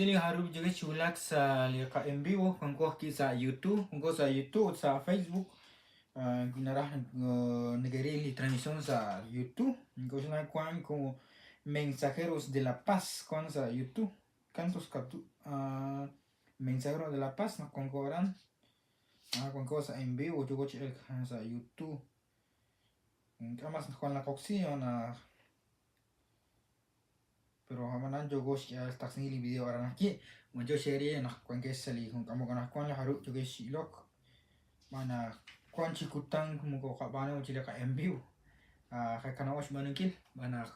Li jarub' yookeb' chi wulak sa' li qa en vivo wanko ajwi' sa' YouTube, wanko sa' YouTube ut sa' Facebook. Wi naraj neke'ril li transmisión sa' YouTube, nink'oxla wank como Mensajeros de la Paz wank sa' YouTube. Cantos Mensajeros de la Paz naq wanko aran. Wanko sa' en vivo yooko chi elk sa' YouTube. Ink'a' mas jwal naqoksi naq Pero ab'anan yooko xk'ehal xtaqsinkil li video aran ajwi'. B'antiox eere naq wankex sa' li jun k'amok anaqwan laj jarub' yookex chi ilok. Xb'aan naq wan chik kutan moko qab'aanu chi li qa en vivo. Qakanab'o xb'aanunkil xb'aan naq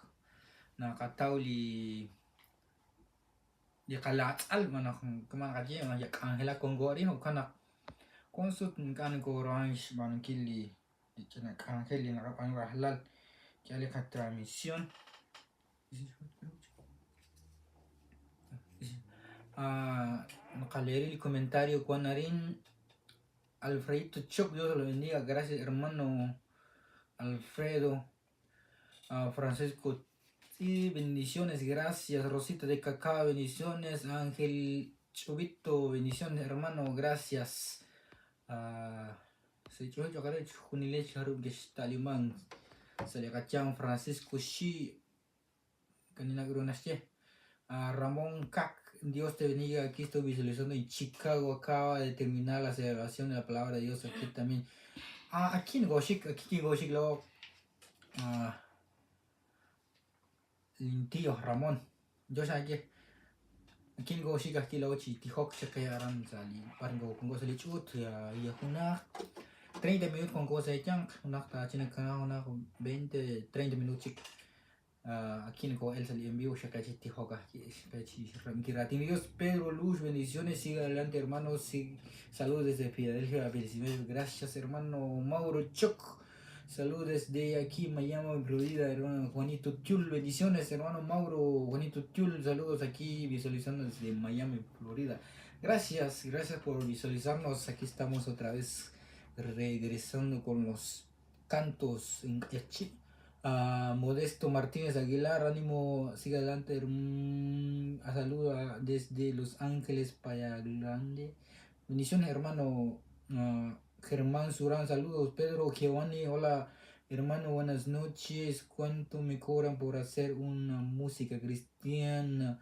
naqataw li li qalaatz'al xb'aan naq kama' naqaye naq yak'anjelak wanko arin jo'kan naq wan sut ink'a' nokoruhan xb'aanunkil li li ch'ina k'anjel li naqab'aanu rajlal k'e li qatransmisión. Naqaleeri li comentario wan arin. Alfredito Choc, Dios lo bendiga. Gracias, hermano Alfredo. Francisco, sí, bendiciones, gracias. Rosita de Cacao, bendiciones. Ángel Chubito, bendiciones, hermano, gracias. Chixjunileb' jarub' ke'xta'liman sa' li qayanq Francisco Xi kaninak ru naxye. Ramón Cac, Dios te bendiga, aquí estoy visualizando en Chicago, acaba de terminar la celebración de la palabra de Dios aquí también. Aquí nokooxik, aquí kinkooxik laa'o lin tío Ramón. Yo xaye aquí nokooxik ajwi' laa'o chi tijok chaq qe aran sa' li b'ar nokoowanko sa' li ch'uut ya junaq 30 minutos wanko sa' eeyanq, junaq taachinakana junaq 20, 30 minutos chik. Aquí nokoo'el sa' li en vivo xaq qe chi tijok ajwi' xaq qe chi rab'inkil raatin li Dios. Pedro Luz, bendiciones, siga adelante hermano, saludos desde Filadelfia, Pensilvania. Gracias hermano Mauro Choc. Saludos desde aquí Miami, Florida, hermano Juanito Tiul, bendiciones, hermano Mauro, Juanito Tiul, saludos aquí visualizando desde Miami, Florida. Gracias, gracias por visualizarnos. Aquí estamos otra vez regresando con los cantos en Cachi. Modesto Martínez Aguilar, ánimo, sigue adelante. Saluda desde Los Ángeles, Paya Grande. Bendiciones, hermano. Germán Surán, saludos. Pedro Giovanni, hola, hermano, buenas noches. ¿Cuánto me cobran por hacer una música cristiana?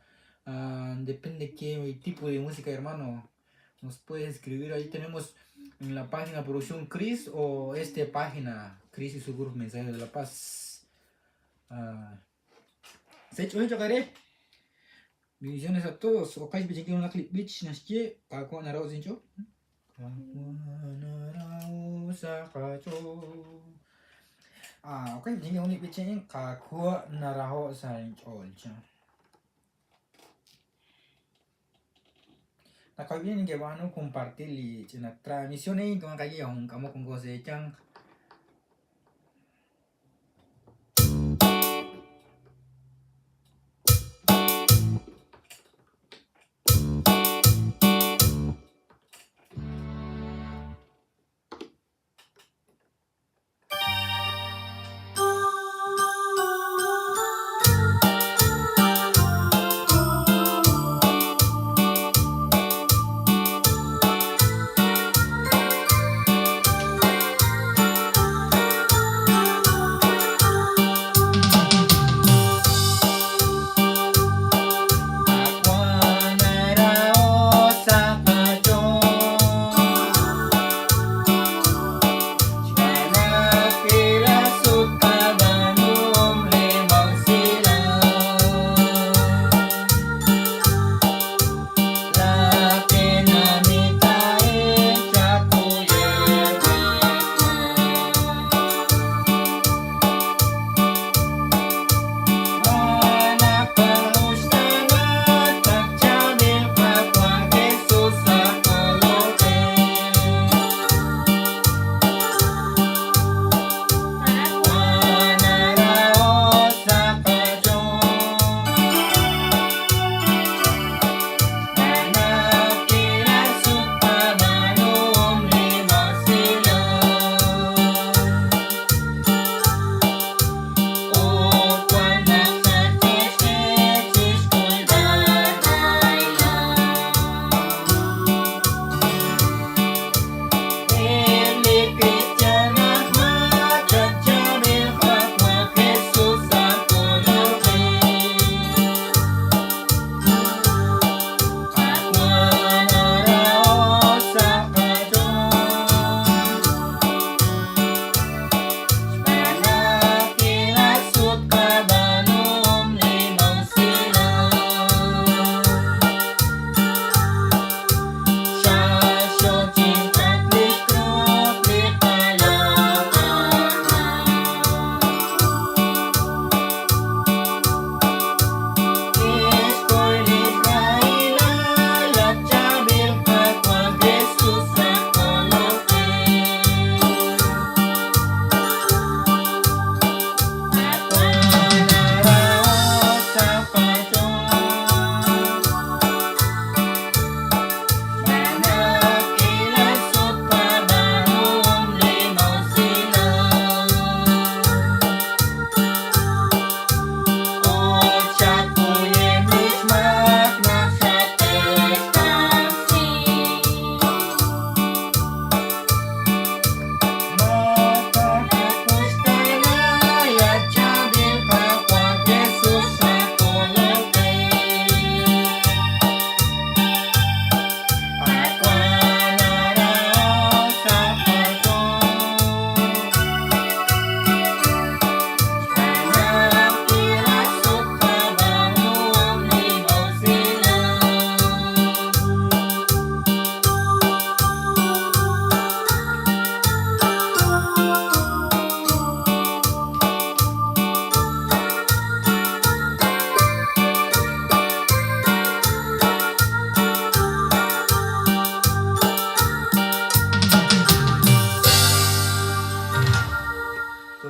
Depende qué tipo de música, hermano. Nos puedes escribir. Ahí tenemos en la página Producción Cris o esta página, Cris y su grupo Mensaje de la Paz. Bendiciones a todos. Okay, Naqab'in nkeb'aanu compartir li ch'ina transmisión a'in kama' qaye jun k'amok wanko sa' eeyanq.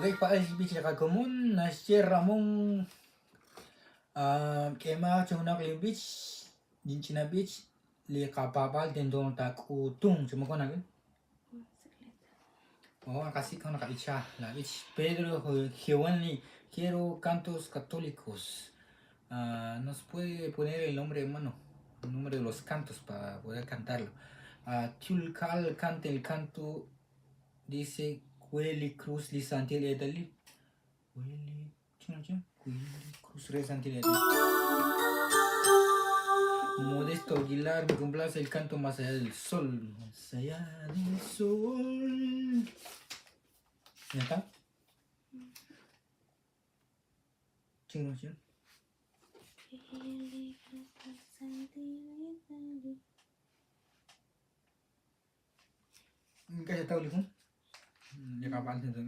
Wankeb' xb'ich li qakomon naxye Ramón k'eemaq chi junaq li b'ich, linch'ina b'ich li qapaab'aal tento taak'utunq chi moko nawil. Oh, naqasik' jun naqab'icha la b'ich Pedro Giovanni, quiero cantos católicos. Nos puede poner el nombre, hermano, el nombre de los cantos para poder cantarlo. Tulkal canta el canto, dice Cueli Cruz li Santil Eetalil. Cueli, Cueli Cruz re Santil Eetalil. Modesto Aguilar me complace el canto Más allá del sol. Más allá del sol. ¿Ya está? Chingo, chingo. Ink'a' xataw li jun. Li qaab'al tento.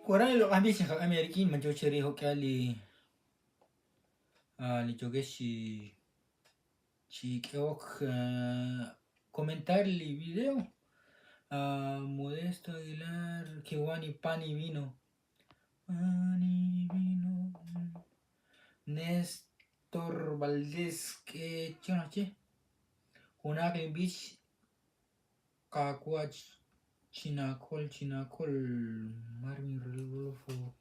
Waran li loq'aj b'ich xinqak'am eerik'in ma yoo cheril jo'k'ihal li li yookex chi chi k'ehok comentar li video. Modesto Aguilar, Kiwani Pan y Vino. Pan y Vino. Nestor Valdés, k'e chan naxye? Junaq li b'ich Qaawa' chinaakol, chinaakol, Marvin Rodolfo.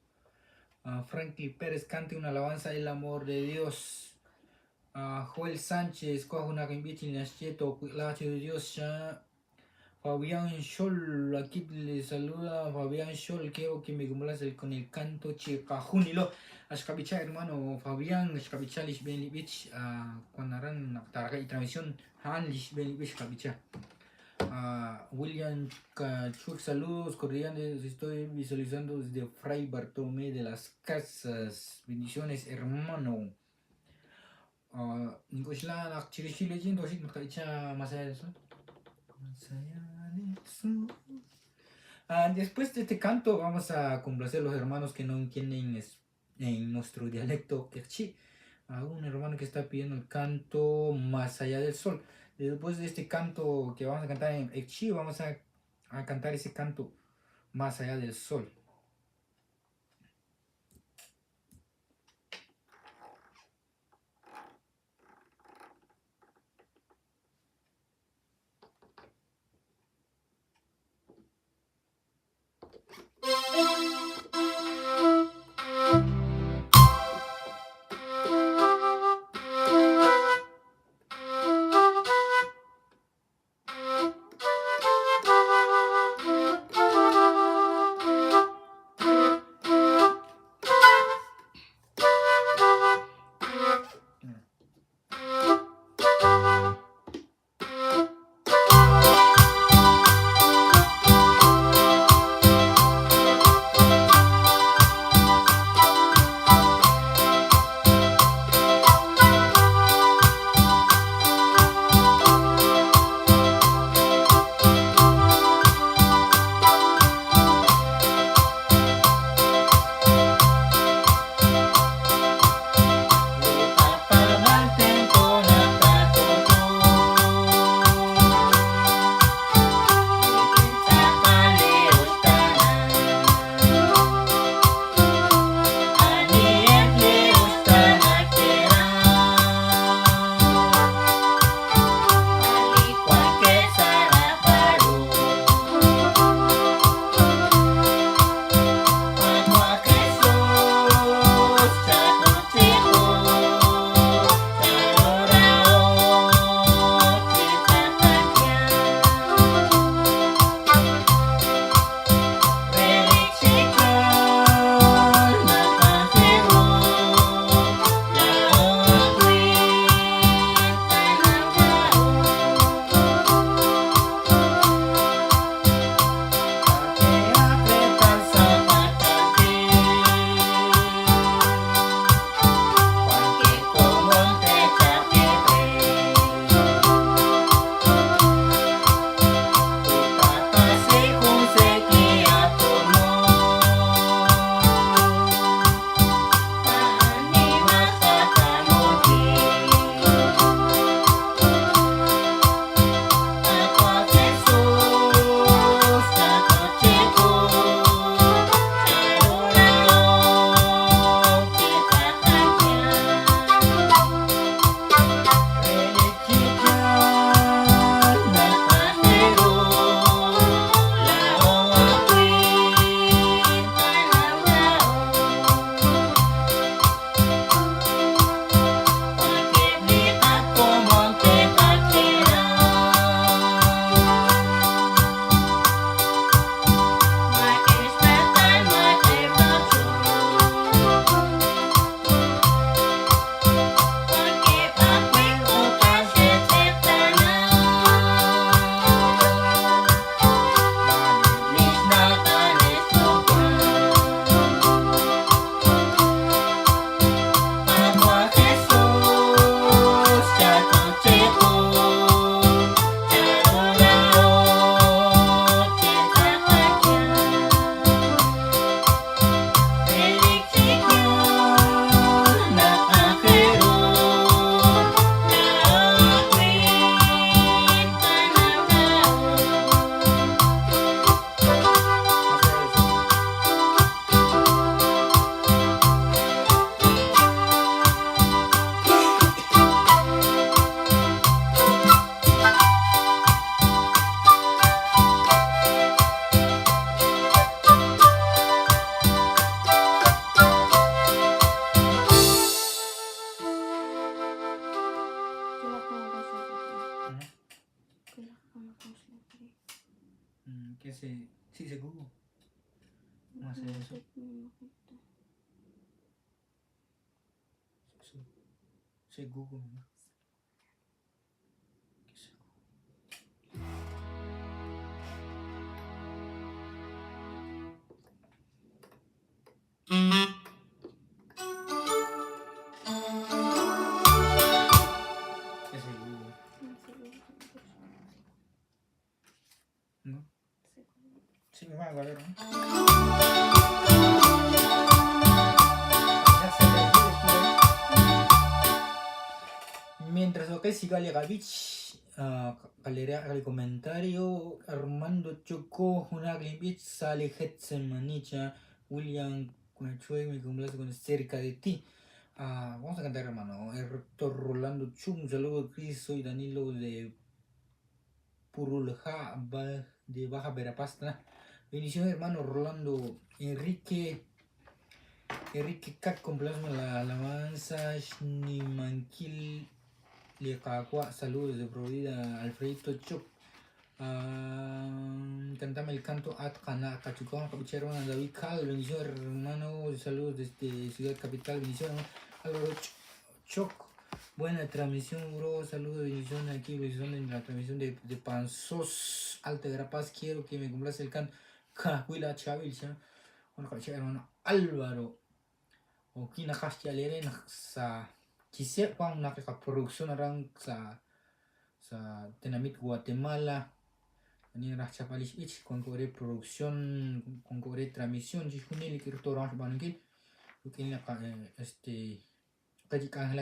Franklin Pérez, cante una alabanza el amor de Dios. Joel Sánchez, cuaj junaq inb'ich li naxye toowiq'laaq chiru li Dios. Xa Fabián Xol, aquí le saluda Fabián Xol, quiero que me cumplas el, con el canto Chiqajunilo. Axqab'icha hermano Fabián, xqab'icha li xb'een li b'ich wan aran naq taaraqe'q li transmisión. A'an li xb'een li b'ich xqab'icha. William Cachuec, saludos cordiales, estoy visualizando desde Fray Bartolomé de las Casas. Bendiciones, hermano. Nink'oxla naq chirix li leyenda toxik naq qab'icha Más allá del sol. Más allá del sol. Después de este canto vamos a complacer a los hermanos que no entienden en nuestro dialecto quechí. A un hermano que está pidiendo el canto Más allá del sol. Después de este canto que vamos a cantar en quechí, vamos a cantar ese canto Más allá del sol. Google. Más eso. Sí, Google. ¿No? Ese Google. ¿No? Sí, me van a valer, ¿no? Mientras lo que siga Gavich, galería el comentario Armando Choco, una Beach, Sally Hetzel Manicha, William Chue, me complace con cerca de ti. Vamos a cantar, hermano. Héctor Rolando Chung, un saludo, Chris, soy Danilo de Purulja, de Baja Verapaz. Bendiciones, hermano Rolando. Enrique Enrique Kak, con la alabanza, Shnimanquil Lecagua, saludos de Florida, Alfredito Choc. Cantame el canto Atcana, Cachucón, Capuchero, hermano David Cal, bendiciones, hermano, saludos desde Ciudad Capital, bendiciones, Álvaro Choc, buena transmisión, bro, saludos, bendiciones aquí, bendiciones en la transmisión de Panzós, Alta Verapaz, quiero que me complace el canto, Cahuila Chavil, bueno, hermano Álvaro, Okina Kastia sa Kise Juan producción aran sa sa Tenamit Guatemala. Ani rah chapalish ich con cobre producción con cobre transmisión jihunil kirto rah banukil ka este ka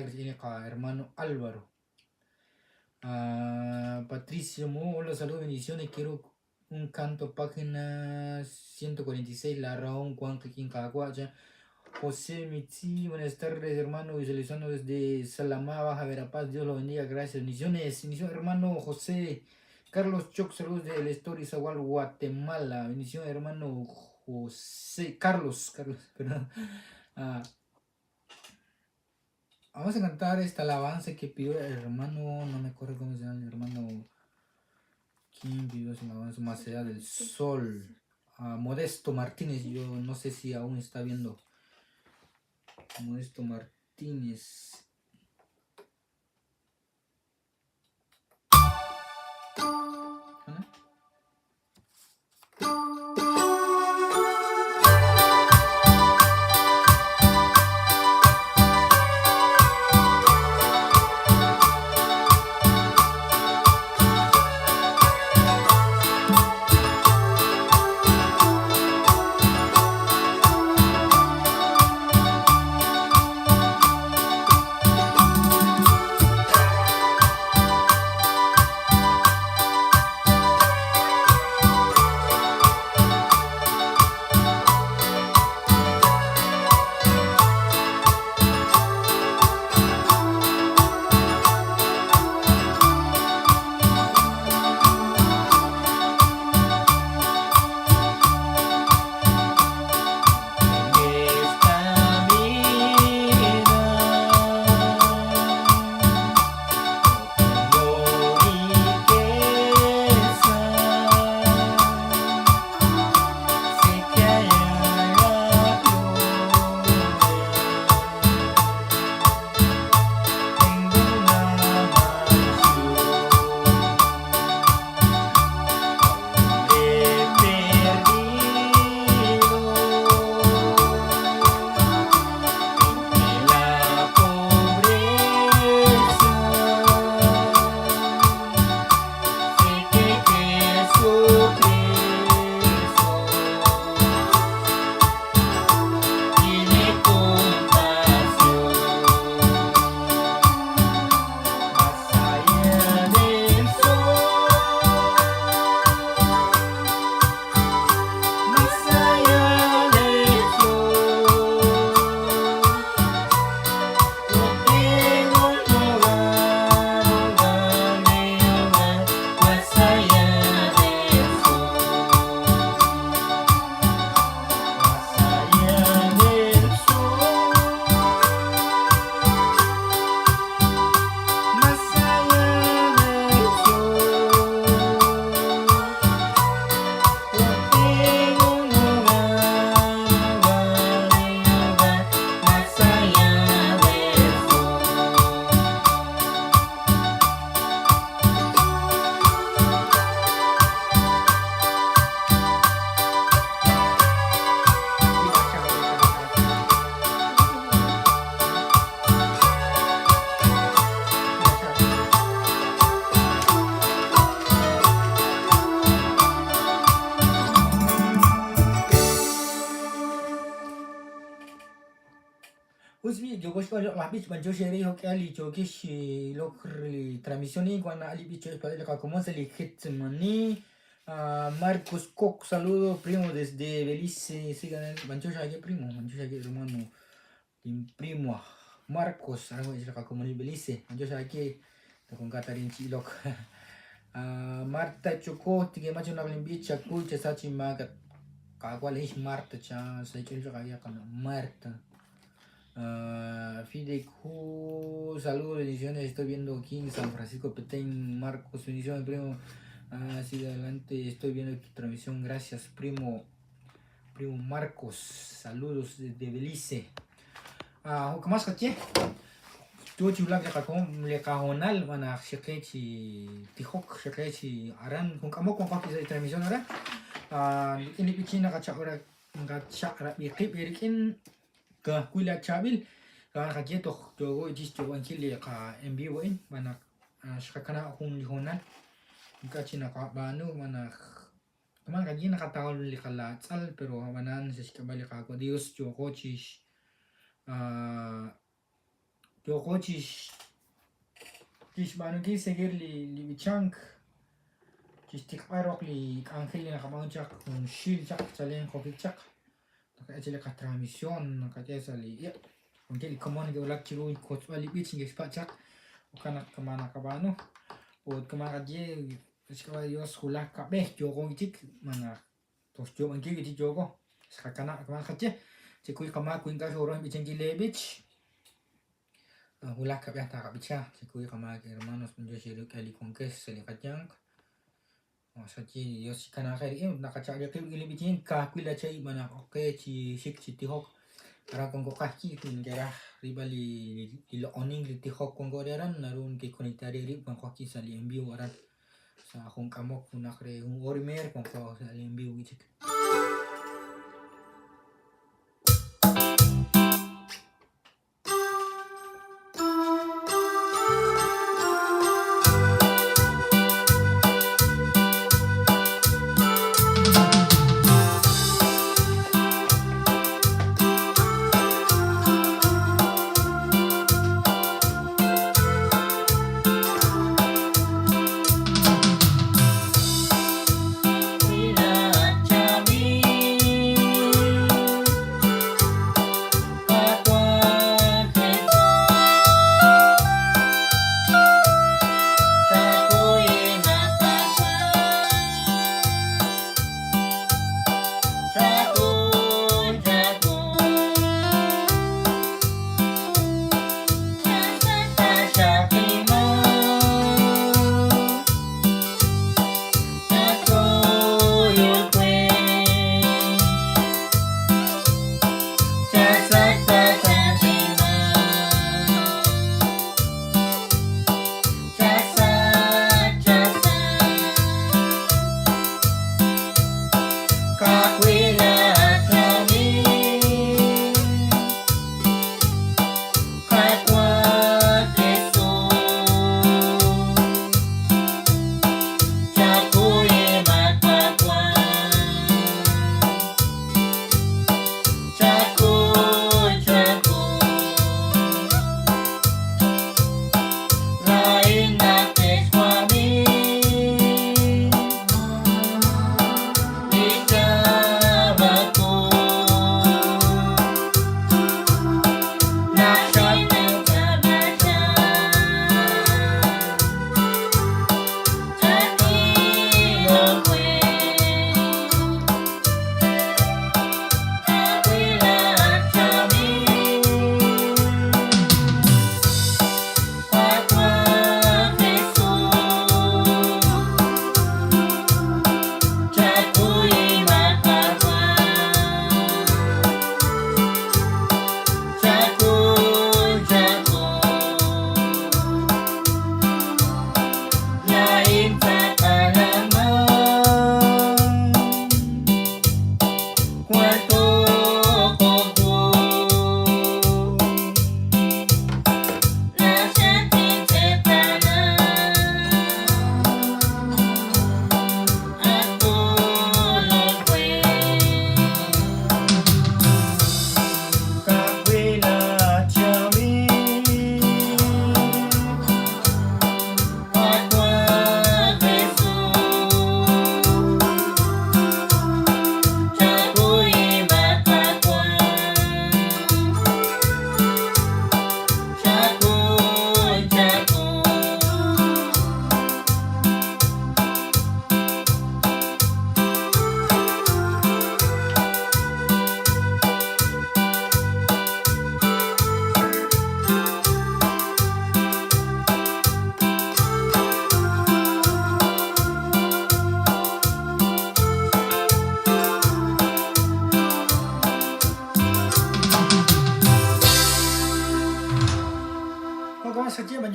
hermano Álvaro. Patricio Mo, hola, saludos, bendiciones, quiero un canto, página 146, la Raón Juan Caguaya. José Mitzi, buenas tardes, hermano, visualizando desde Salamá, Baja Verapaz, Dios lo bendiga, gracias, bendiciones, bendiciones, hermano José. Carlos Choc, saludos del Story Zagual, Guatemala, bendiciones, hermano José, Carlos, perdón. Vamos a cantar esta alabanza que pidió el hermano, no me acuerdo cómo se llama el hermano, ¿quién pidió esa alabanza? Más allá del sol. Modesto Martínez, yo no sé si aún está viendo. Modesto Martínez. Us b'i' yooko xk'eb'al li loq'laj b'ich b'anyox eere jo'k'ihal li yookix chi ilok li transmisión a'in wan naab'al li b'ich cho'q xpatz'b'al li qakomon sa' li Getsemaní. Marcos Coc, saludo primo desde Belice. Sigan b'anyox aawe primo, b'anyox aawe hermano. Lin primo aj Marcos, aran wan li qakomonil Belice. B'anyox aawe toj ink'a' ta arin chi ilok. Marta Chocó, tink'eeman chi naq lin b'ich chakuy chasach inmaak at Qaawa' lix Marta cha sa' xch'ool chaq aawe qana' Marta. Fide Q, saludos, bendiciones. Estoy viendo aquí en San Francisco Petén. Marcos, bendiciones, primo. Sigue adelante, estoy viendo tu transmisión. Gracias, primo. Primo Marcos, saludos desde Belice. Jo'kan mas qaye, yo chi wulak li qakomon li qahoonal xb'aan naq xiqe chi tijok, xiqe chi aran jun k'amok wanqo sa' li transmisión aran. Rik'in li b'ichin naqachaq'ra nqachaq'rab'i qib' eerik'in ka'ajwi' la chaab'il xb'aan naq qaye toj yooko chi xyoob'ankil li qa en vivo a'in xb'aan naq xqakanab' jun li hoonal ink'a' chik naqab'aanu xb'aan naq kama' naqaye naqataw li qalaatz'al pero ab'anan sa' xk'ab'a' li Qaawa' Dios yooko chi yooko chi chixb'aanunkil seguir li li b'ichank chixtiqb'al roq li k'anjel li naqab'aanu chaq junxil chaq chalen qokik chaq naqak'e chaq li qatransmisión naqak'e sa' li iq' wankeb' li komon neke'wulak chiru xkotzb'al li b'ich neke'xpa' chaq jo'kan naq kama' naqab'aanu ut kama' naqaye sa' xk'ab'a' li Dios wulaj kab'ej yooko wi' chik malaj Toj xyoob'ankil wi' chik yooko. Xqakanab' kama' naqaye. Chekuy qamaak wi ink'a' xooruhan xb'ichankil leeb'ich. Wulaj kab'ej taaqab'icha. Chekuy qamaak hermanos b'anyox eeru k'e li wankex sa' li qayanq. Xaye li Dios chikanaaq eerik'in ut naqachaq'li qib' rik'in li b'ichink ka'ajwi' la cha'i b'an naq ok qe chi xik chi tijok. Aran wanko qajki' wi neke'raj rilb'al li loq'onink li tijok wanko re aran naru neke'konectar eerib' wanko ajwi' sa' li en vivo aran. Sa' jun k'amok junaq re jun hora y media wanko sa' li en vivo wi' chik.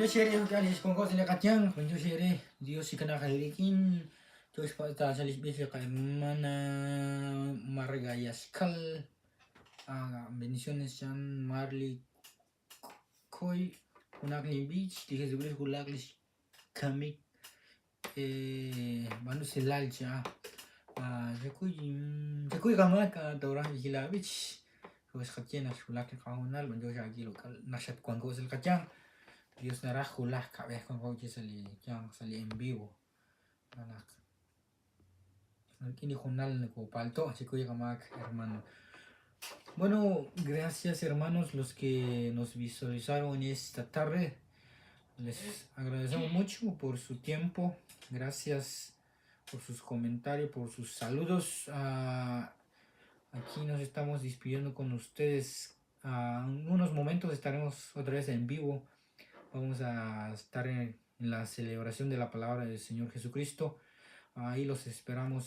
B'antiox eere jo'k'ihal xexwanko' sa' li qayanq, b'antiox eere Dios chikanaq eerik'in, yo xpatz'b'al sa' lix b'ich li qahermana Marga Yaxkal, bendiciones chan Marley Koy, junaq li b'ich, li Jesucristo wulak lix kamik b'aanu usilal cha chakuy chakuy qamaak toraj li laab'ich jo' xqaye naq xwulak li qahoonal b'antiox aak'il naq xatwanko' sa' li qayanq Dios naraj wulaj kab'ej wanko chi sa' li yanq sa' li en vivo naq rik'in li hoonal nokopalto' chakuy qamaak hermano. Bueno, gracias, hermanos, los que nos visualizaron esta tarde. Les agradecemos mucho por su tiempo. Gracias por sus comentarios, por sus saludos. Aquí nos estamos despidiendo con ustedes. En unos momentos estaremos otra vez en vivo. Vamos a estar en la celebración de la palabra del Señor Jesucristo. Ahí los esperamos.